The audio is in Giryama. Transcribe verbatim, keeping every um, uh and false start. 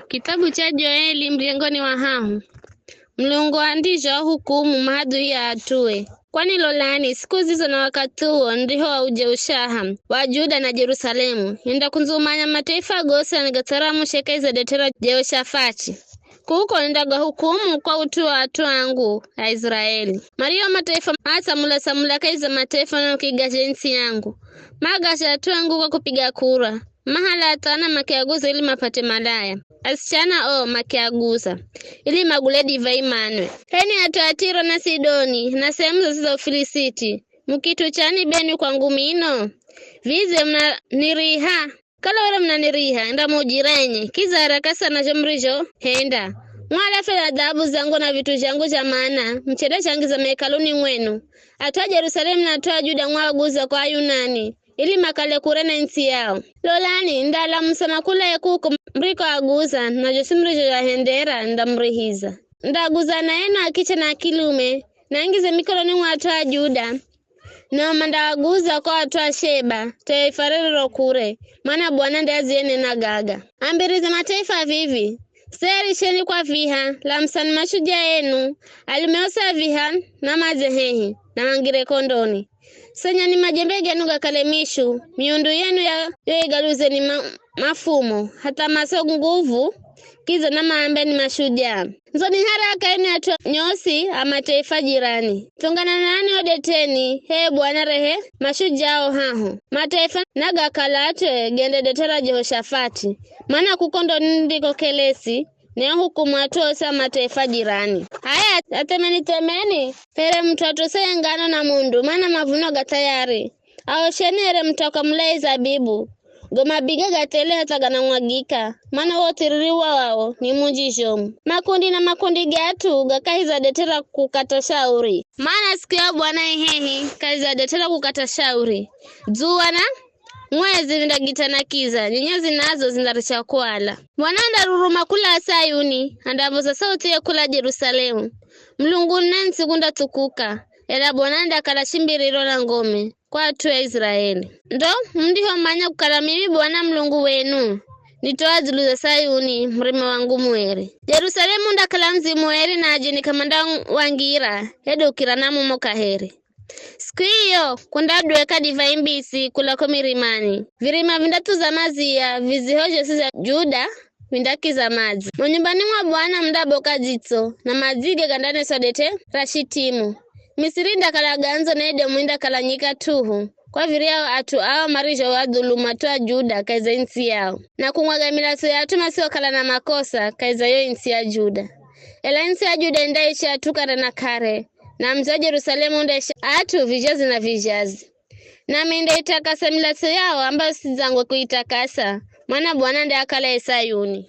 Kithabu cha Joeli murengoni wa hahu. Mulungu andizho ahukumu mahadhui ya at'ue. Kwani lolani, siku zizo na wakathi uwo ndiho auje ushaha wa Juda na Jerusalemu, nindakundzumanya mataifa gosi anigatsaramushe kahi za detera Jehoshafati. Kuko nindagahukumu kwa ut'u wa at'u angu Aiziraeli. Mario mataifa maatsamula-tsamula kahi za mataifa na kuigasha ntsi yangu. Magasha at'u angu kwa kupiga kura. Mahala athana makiaguza ili mapate malaya. Asichana o makiaguza ili magule divai manwe. H'enwi at'u a Tiro na Sidoni na sehemu zosi za Ufilisiti, mu kit'u chani benwi kwangu mino? Vidze munaniriha? Kala were munaniriha, enda mujirenye, kidza haraka sana zho murizhohenda. Mwalafya na dhahabu zangu na vit'u zhangu zha mana, muchendazhangiza mahekaluni mwenu. At'u a Jerusalemu na at'u a Juda mwaaguza kwa Ayunani, ili makale kure na ntsi yao. Lolani, ndalamusa makulaye kuko murikoaguza, na zhosi murizhozhahendera, ndamurihiza. Ndaguza na enu akiche na akilume, naingize mikononi mwa at'u a Juda, nao mandaaguza kwa at'u a Sheba, taifa ririro kure, mana Bwana nde adziyenena gaga. Ambirize mataifa vivi, seri sheni kwa viha, lamusani mashujaa enu, alume osi a viha na madze hehi, na mangire kondoni. Sanyani majembe genu gakale mishu, miundu yenu ya, yo igaluzeni ma, mafumo, hatha maso nguvu, kidza na maambe ni mashujaa. Ndzoni haraka enwi at'u nyosi a mataifa jirani. Thungananani odeteni, h'e Bwana rehe mashujaa haho. Mataifa nagakalat'e gende detera Jehoshafati, mana kuko ndo nindikokelesi, niahukumu at'u osi a mataifa jirani. H'aya, athemeni-themeni, here mut'u atoseye ngano na mundu, mana mavuno ga thayari. Aosheni here mut'u akamulaye zabibu, go mabiga ga thele hatha ganamwagika, mana wo uthiriri wao ni munji zhomu. Makundi na makundi ga at'u ga kahi za detera kukata shauri. Mana siku ya Bwana i hehi kahi za detera kukata shauri. Dzuwa na mwezi vindagita na kiza, nyenyezi nazo zindaricha kuala. Bwana andaruruma kula Sayuni, andavoza sauthiye kula Jerusalemu. Mulunguni na nts'i kundathukuka, ela Bwana andakala shimbiriro na ngome kwa at'u a Israeli. Ndo mundihomanya kukala mimi Bwana Mulungu wenu, nitoa dzulu za Sayuni murima wangu mueri. Jerusalemu undakala mudzi mueri na ajeni k'amandawangira, hedu ukira na mumo kaheri. Siku iyo kundadweka divai mbisi kula ko mirimani. Virima vindathuza mazia, viziho zhosi zha Juda vindakiza madzi. Mo nyumbani mwa Bwana mundaboka dzitso, na madzige gandaneswa dete ra Shitimu. Misiri indakala gandzo na Edomu indakala nyika tuhu, kwa viryahu at'u ao marizhowadhulumu at'u a Juda kahi za ntsi yao, na kumwaga milatso ya at'u masiokala na makosa kahi za yo ntsi ya Juda. Ela ntsi ya Juda indaishi at'u kare na kare, na mudzi wa Jerusalemu undaishi at'u vizhazi na vizhazi. Nami ndaitakasa milatso yao ambayo sidzangwe kuitakasa, mana Bwana nde akalaye Sayuni.